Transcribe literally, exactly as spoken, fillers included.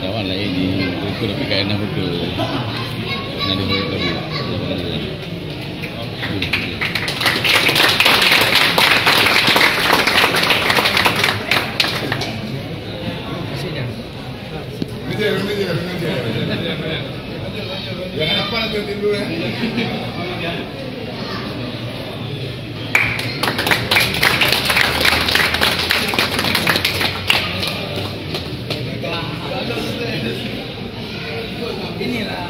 Kawan lain di, ikut tapi kat enam betul. Nanti boleh pergi. Jangan apa nak tidur, eh. Inilah.